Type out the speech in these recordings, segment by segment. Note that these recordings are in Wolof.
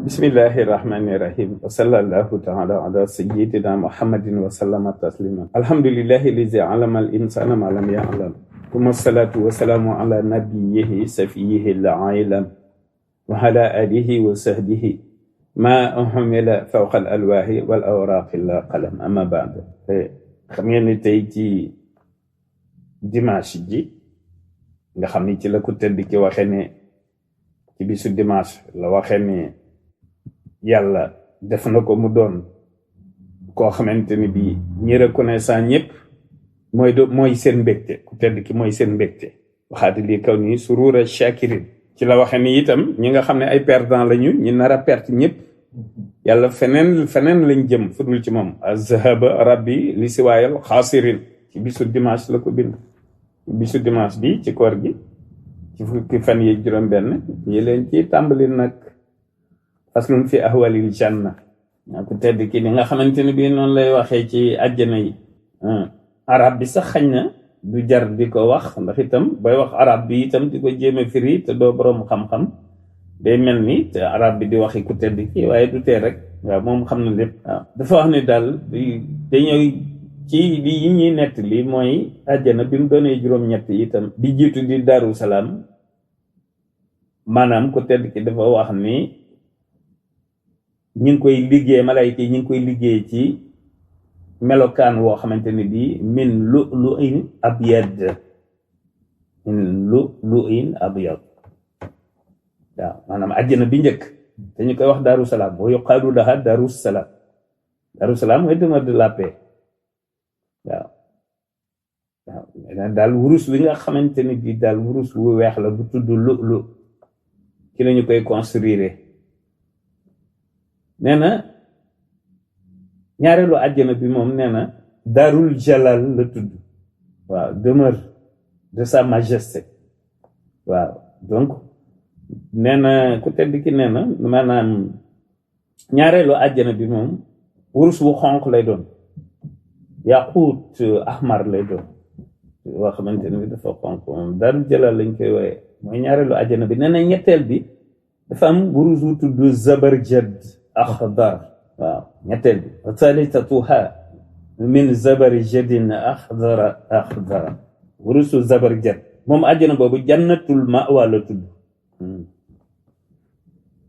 Bismillahirrahmanirrahim. Wa sallallahu ta'ala ala sayyidina Muhammadin wa sallama taslima. Alhamdulillahi lizi alama al-insana ma lam ya'lam. Kuma salatu wa salamu ala nabiyyihi safiyyihi al-alam. Wa ala alihi wa sahbihi. Ma uhmila fawqa al-alwahi wal awraqi la qalam. Amma ba'd. Xam ngeen ni tey ci dimanche ji nga xam ni ci la ko tedd ki waxe ne ci bisu dimanche la waxe ne yàlla def na ko mu doon koo xamante ni bii ñi reconnaissant ñëpp mooy seen mbégte ku tedd ki mooy seen mbégte waxaati lii kaw nii surura shakirin ci la waxe ni itam ñi nga xam ne ay perdant lañu ñi nar a perte ñëpp yàlla feneen lañ jëm fudul ci moom azhaba rabbi li siwaayal xaasirin ci bisu dimanche la ko bind bisu dimanche bi ci koor gi ci fukki fan yi juróom benn yi leen ci tàmbali nag faslun fi ahwalil janna ñaa ko tedd ki ni nga xamante ne bii noonu lay waxee ci àjjana yi arab bi sax xañ na du jar di ko wax ndax itam booy wax arab bi itam di ko jéeme firi te doo boroom xam-xam day mel ni te arab bi di waxi ku tedd ki waaye du tee rek waaw moom xam na lépp waaw dafa wax ne daal dañoo ci li yi ñuy nett li mooy àjjana bi mu doonee juróom-ñett itam di jiitu di Daaru Salaam maanaam ku tedd ki dafa wax ni ñi ngi koy liggéey malayka yi ñi ngi koy liggéey ci melokaan woo xamante ne bii min lu'lu'in abyad waaw maanaam àjjana bi njëkk te ñu koy wax Daaru Salaam wa yuqaalu laha Daaru Salaam Daaru Salaam mooy demeure de la paix waaw daal wurus wi nga xamante ne bii daal wurus wu weex la bu tudd lu'lu ci la ñu koy construire nee na ñaareelu àjjana bi moom nee na Daarul Jalal la tudd waaw demeure de sa majesté waaw donc nee na ku tedd ki nee na maanaam ñaareelu àjjana bi moom wurus wu xonq lay doon yaquut ahmar lay doon woo xamante ne bi dafa xonq moom Daarul Jalal lañ koy wooye mooy ñaareelu àjjana bi nee na ñetteel bi dafa am wurus wu tudd zabarjad axdar waaw ñetteel bi wa thalithatuha min zabarjadin axdara wurusu zabarjad moom àjjana boobu jannatul ma'wa la tudd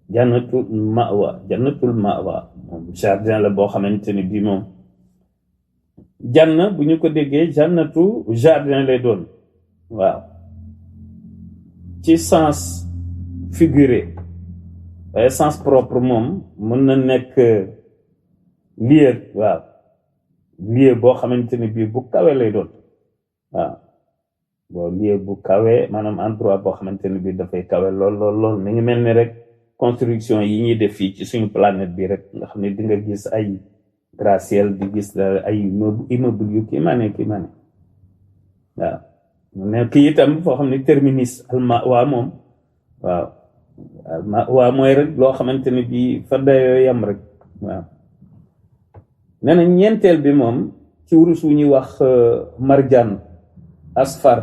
jannatul ma'wa moom jardin la boo xamante ni bii moom janna bu ñu ko déggee jannatu jardin lay doon waaw ci sens figuré waaye sens propre moom mën na nekk lieu waaw lieu boo xamante ni bii bu kawe lay doon waaw boo lieu bu kawe maanaam endroit boo xamante ni bii dafay kawe lool mi ngi mel ni rek construction yi ñuy def fii ci suñu planète bi rek nga xam ne di nga gis ay gratte-ciel di gis ay immeuble yu kii maane waaw mu nekk itam foo xam ne terminus waa moom waaw mooy rek loo xamante ne bii fa dayoo yam rek waaw nee na ñeenteel bi moom ci wurus wu ñuy wax marjaan asfar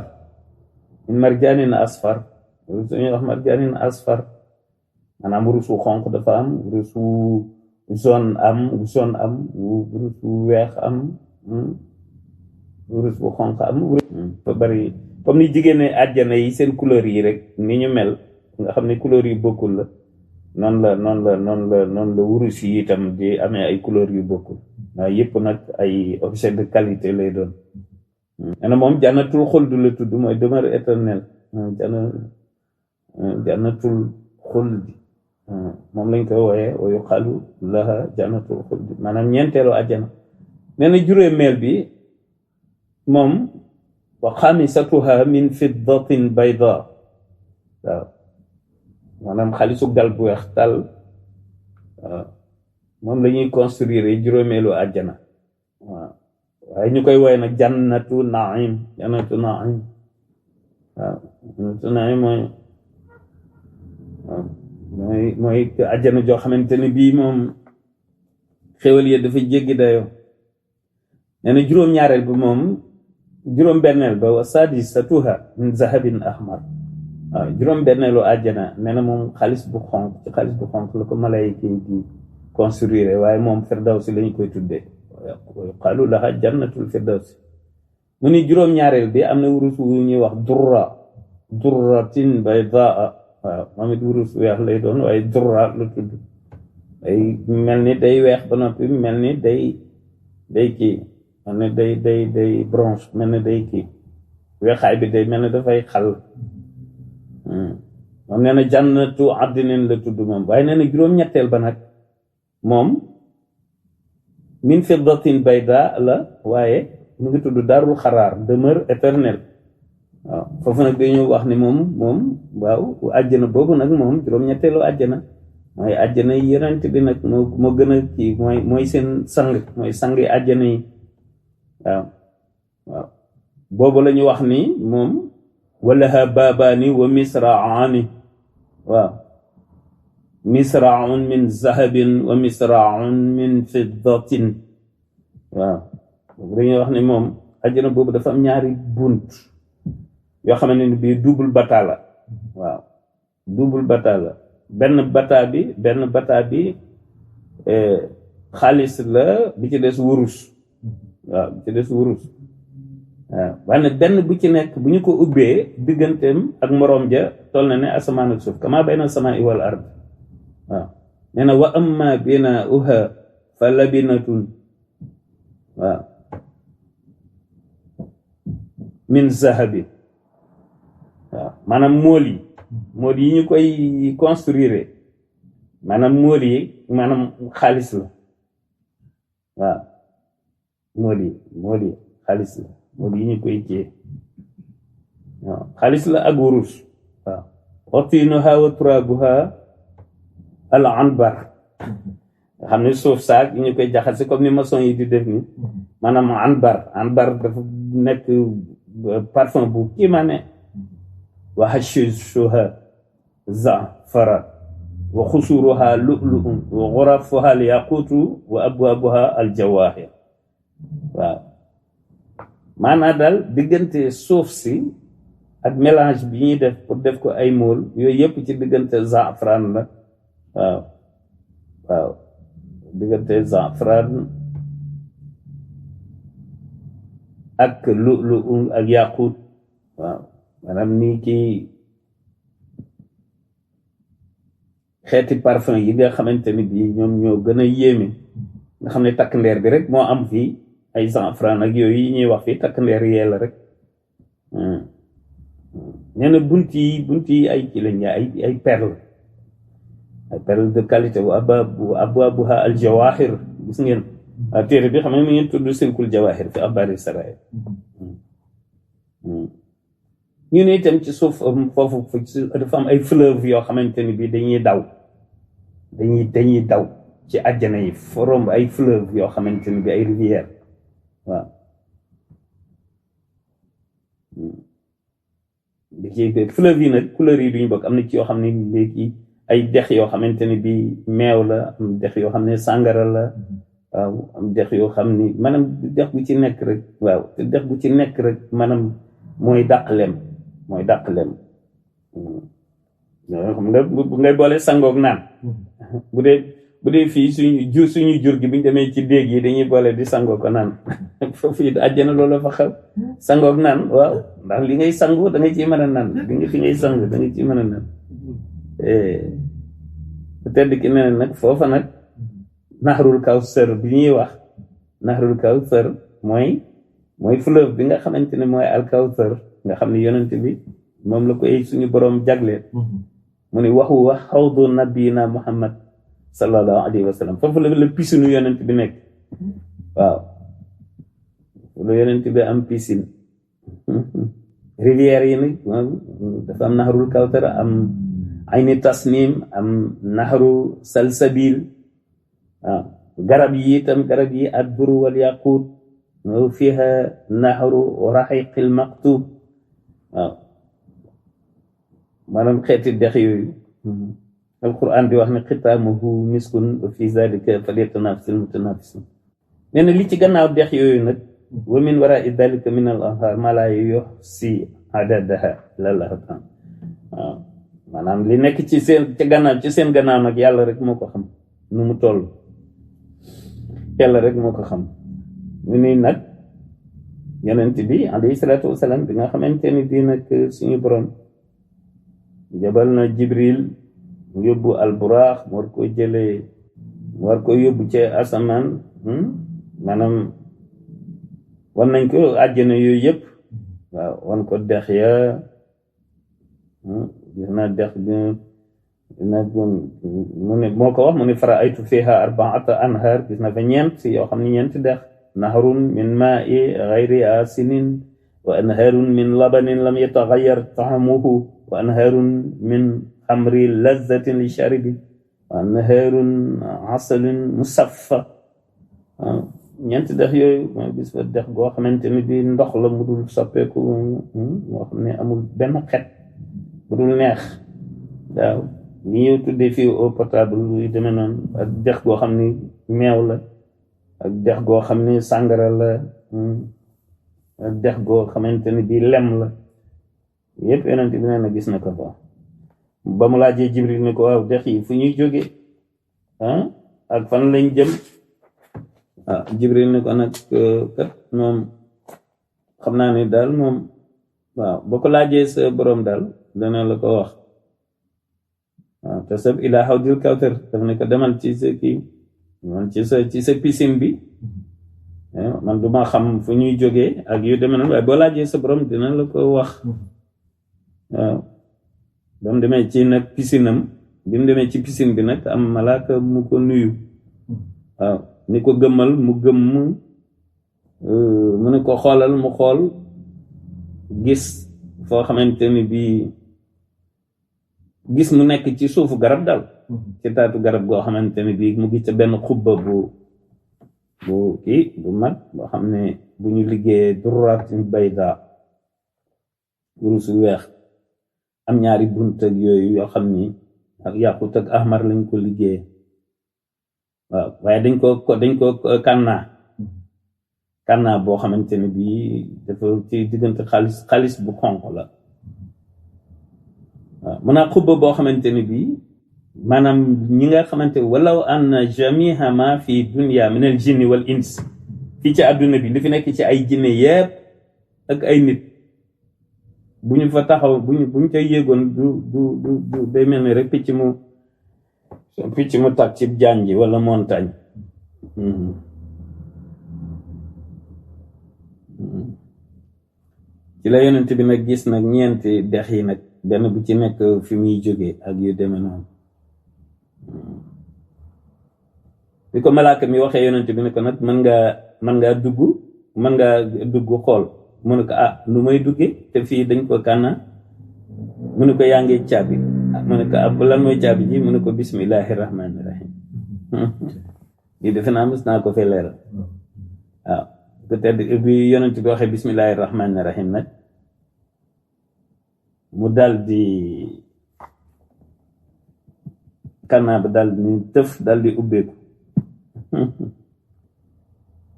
marjaanin asfar wurus wu ñuy wax marjaanin asfar maanaam wurus wu xonq dafa am wurus wu jaune am wurus wu weex am wurus wu xonq am fa bari comme ni jigéen ñi àjjana yi seen couleur yi rek ni ñu mel nga xam ne couleur yu bokkul la noonu la wurus yi itam di amee ay couleur yu bokkul waaye yëpp nag ay objet de qualité lay doon nee na moom jannatul xuld la tudd mooy demeure éternelle jannatul xuld moom lañ koy wooyee wa yuqaalu laha jannatul xuld maanaam ñeenteelu àjjana nee na juróomeel bi moom wa xamisatuha min fiddatin bayda waaw maanaam xaalisu gal bu weex tal moom la ñuy construire juróomeelu àjjana waaw waaye ñu koy woowee nag jannatu naim waaw jannatu naim mooy àjjana joo xamante ne bii moom xéwal yi dafa jéggi dayoo nee na juróom-ñaareel bi moom juróom-benneel ba wa sadisatuha min zahabin ahmar waaw juróom-benneelu àjjana nee na moom xaalis bu xonq la ko malayka yi di construire waaye moom firdawsi lañu koy tuddee qaalu laha jannatul firdawsi mu ni juróom-ñaareel bi am na wurus wu ñuy wax durratin baydaa waaw moom it wurus weex lay doon waaye durra la tudd day mel ni day weex ba noppi mel ni day kii mel ni day bronze mel ni day kii weexaay bi day mel ni dafay xal moom nee na jannatu adnin la tudd moom waaye nee na juróom-ñetteel ba nag moom min fiddatin bayda la waaye mu ngi tudd daarul xaraar demeure éternelle waaw foofu nag dañu wax ni moom waaw àjjana boobu nag moom juróom-ñetteelu àjjana mooy àjjana yi yonent bi nag moo gën a kii mooy seen sang mooy sangi àjjana yi waaw boobu la ñu wax ni moom walaha baabaani wa misraani waaw misraun min zahabin wa misraun min fiddatin waaw dañuy wax ni moom àjjana boobu dafa am ñaari bunt yoo xamante ni bii double bata la waaw double bata la benn bata bi xaalis la bi ci des wurus waaw bi ci des wurus waaw waaye benn bu ci nekk bu ñu ko ubbee digganteem ak moroom ja toll na ne asamaan ak suuf kama bayna samaa'i wal ard waaw nee na wa amma binaa'uha fa labinatun waaw min zahabin waaw maanaam mool yi ñu koy construire maanaam mool yi maanaam xaalis la waaw mool yi xaalis la mool yi ñu koy cee waaw xaalis la ak wurus waaw otinuha wa turabuha al anbar nga xam ne suuf saak yi ñu koy jaxase comme ni maçon yi di def ni maanaam anbar dafa nekk parfum bu kii ma ne wa hashishuha za'faran wa xusuruha lu'lu'un wa ghurafuha al yaqutu wa abwabuha al jawahir waaw maanaam daal diggante suuf si ak mélange bi ñuy def pour def ko ay mool yooyu yëpp ci diggante za'faran la waaw diggante za'faran ak lu'lu'un ak yaqut waaw maanaam nii ci xeeti parfum yi nga xamante ni bii ñoom ñoo gën a yéeme nga xam ne takk ndeer bi rek moo am fii ay za'faran ak yooyu yi ñuy wax fii takk ndeer yee la rek nee na bunt yi ay ci lañ ay perle de qualité wa abwabuha al jawahir gis ngeen téere bi xam ne mi ngeen tudd silkul jawahir fi abari saraye ñu ne itam ci suuf foofu dafa am ay fleuve yoo xamante ni bi dañuy daw ci àjjana yi forom ay fleuve yoo xamante ni bi ay rivière waaw fleuve yi nag couleur yi duñu bokk am na ci yoo xam ne léegi ay dex yoo xamante ni bi meew la am dex yoo xam ne sàngara la waaw am dex yoo xam ni maanaam dex bu ci nekk rek waaw te dex bu ci nekk rek maanaam mooy dàq lem xam nga bu ngay boole sangoog naan bu dee fii suñu jur gi bu ñu demee ci déeg yi dañuy boole di sangoo ko naan foofu it àjjana loolu fa xew sangoog naan waaw ndax li ngay sangu da nga ciy mën a naan fi ngay sangu da nga ciy mën a naan tedd ki ne nag foofa nag nahrul kawsar bi ñuy wax nahrul kawsar mooy fleuve bi nga xamante ne mooy al kawsar nga xam ne yonent bi moom la koy suñu boroom jagleel mu ne waxu wax xawdu nabiyina muhammad sallallahu alayhi wa sallam foofu la piscine yonent bi nekk waaw lu yonent bi am piscine rivière yi nag dafa am nahrul kawsar am ayni tasnim am nahru salsabil waaw garab yi ad-dur wal yaqut fiha nahru rahiqil maktub waaw maanaam xeeti dex yooyu alquran di wax ne xitaamuhu miskun wa fi zalika falyatanafasil mutanafisun nee na li ci gannaaw dex yooyu nag wa min wara'i dalika min al anhar ma la yuhsi adadaha lallah tan maanaam li nekk ci seen gannaaw nag yàlla rek moo ko xam nu mu toll, yàlla rek moo ko xam. ñu ni nag yonent bi alayhi salaatu wasalaam bi nga xamante ni bii nag suñu borom jabal na Jibril mu yóbbu alburaax mu war ko yóbbu ci asamaan, maanaam wan nañ ko àjjana yooyu yëpp, waaw wan ko dex ya, gis naa dex bi mu ne moo ko wax mu ne fara aytu fiha arbaata anhar, gis na fa ñeent yoo xam ne ñeenti dex, naharun min ma'i ghayri asinin wa anharun min labanin lam yataghayyar ta'amuhu wa anharun min xamri lazzatin li sharibi wa anharun asalin musaffa. ñeenti dex yooyu mooy gis fa dex goo xamante ni bi ndox la mu dul soppeeku, moo xam ne amul benn xet bu dul neex, waaw li ñuy tuddee fii eau potable luy demee noonu, ak dex goo xam ni meew la, ak dex goo xam ni sàngara la, ak dex goo xamante ni bi lem la, yépp yonent bi nee na gis na ko fa. ba mu laajee Jibril ni ko waaw dex yi fu ñuy jóge ak fan lañ jëm, Jibril ni ko nag kat moom xam naa ni daal moom waaw boo ko laajee sa borom daal dana la ko wax. waaw te sab ilaa hawdil kawtar daf ne ko demal ci sa kii, demal ci sa piscine bi, man du ma xam fu ñuy jógee ak yu demee noonu, waaye boo laajee sa borom dina la ko wax. waaw ba mu demee ci nag piscine am, bi mu demee ci piscine bi nag am malaaka mu ko nuyu, waaw ni ko gëmmal mu gëmm, mu ne ko xoolal mu xool, gis foo xamante ni bii gis mu nekk ci suufu garab daal, ci taatu garab goo xamante ni bii mu gis ca benn xubba bu mag boo xam ne bu ñu liggéeyee durratin bayda, wurus wu weex, am ñaari bunt ak yooyu yoo xam ni ak yàqut ak ahmar lañ ko liggéeyee. waaw waaye dañ ko kànnaa boo xamante ne bii dafa ci diggante xaalis bu xonq la. waaw mun naa xubba boo xamante ne bii maanaam ñi nga xamante walaw anna jamiha ma fi dunya min al jinni wal ins, fii ci àdduna bi li fi nekk ci ay jinne yépp ak ay nit, bu ñu fa taxaw bu ñu koy yéegoon du day mel ni rek picc mu tag ci janj wala montagne. ci la yonent bi nag gis nag ñeenti dex yi nag benn bu ci nekk fi muy jógee ak yu demee noonu. bi ko malaaka mi waxee yonent bi ne ko nag mën ngaa dugg xool, mu ne ko nu may duggee te fii dañ ko kànna, mu ne ko yaa ngi caabi, mu ne ko lan mooy caabi ji, mu ne ko bismillahi rahmaani rahim. lii defe naa mës naa ko fee leeral. waaw peut-être bi yonent bi waxee bismillahi rahmaani rahim nag mu dal di kànnaa ba dal di tëf dal di ubbeeku.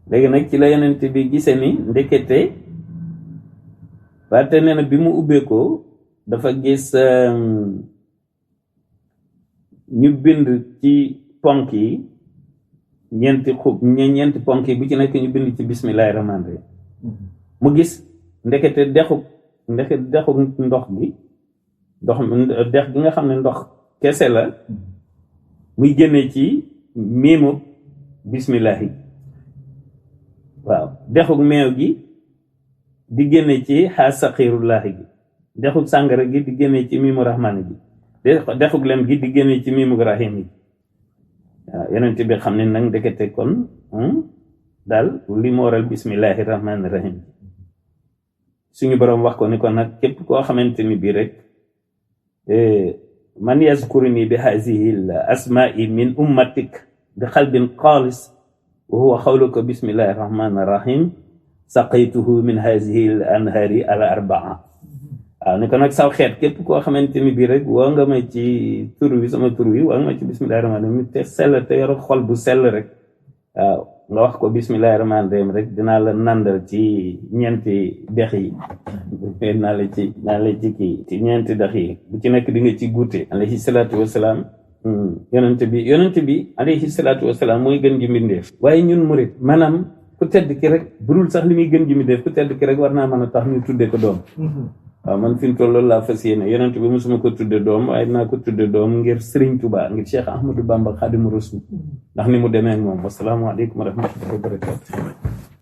léegi nag ci la yonent bi gisee ni ndekete wante nee na bi mu ubbeekoo dafa gis ñu bind ci ponk yi ñeenti ponk yi bu ci nekk ñu bind ci bismillahi rahmaani rahim. mu gis ndekete dexu ndox gi dex gi nga xam ne ndox kese la, muy génne ci miimu bismillahi. waaw dexug meew gi di génne ci xaasaqirullahi gi, dexug sàngara gi di génne ci miimu rahmaani gi, dexug lem gi di génne ci miimu rahim gi. waaw yonent bi xam ne nag ndekete kon daal li mu waral bismillahi rahmaani rahim. suñu boroom wax ko ni kon nag képp koo xamante ni bii rek man yazkuruni bi hazihi al asma'i min ummatik bi qalbin xaalis wa huwa xawluka bismillahi rahmaani rahim saqaytuhu min hazihi al anhari ala arbaa. waaw ni ko nag saw xeet képp koo xamante ni bii rek waa nga ma ci tur wi, sama tur wi waa nga ma ci bismillahi rahmaani rahim te sell te yor xol bu sell rek, waaw nga wax ko bismillahir rahmanir rahim rek dinaa la nandal ci ñeenti dex yi naa la ci kii ci ñeenti dex yi bu ci nekk di nga ci goûter alayhi salaatu wasalaam. yonent bi alayhi salaatu wasalaam mooy gën ji mbindeef waaye ñun murit maanaam ku tedd ki rek budul sax li muy gën ji mbindeef ku tedd ki rek war naa mën a tax ñu tudde ko doom. waaw man fi mu toll loolu laa fas yéene yonent bi mosuma ko tudde doom waaye dinaa ko tudde doom ngir Serigne Touba ngir Cheikh Ahmadou Bamba Khadimu Rasul ndax ni mu demee ak moom wasalaamaaleykum wa rahmatullahi wa barakatuh.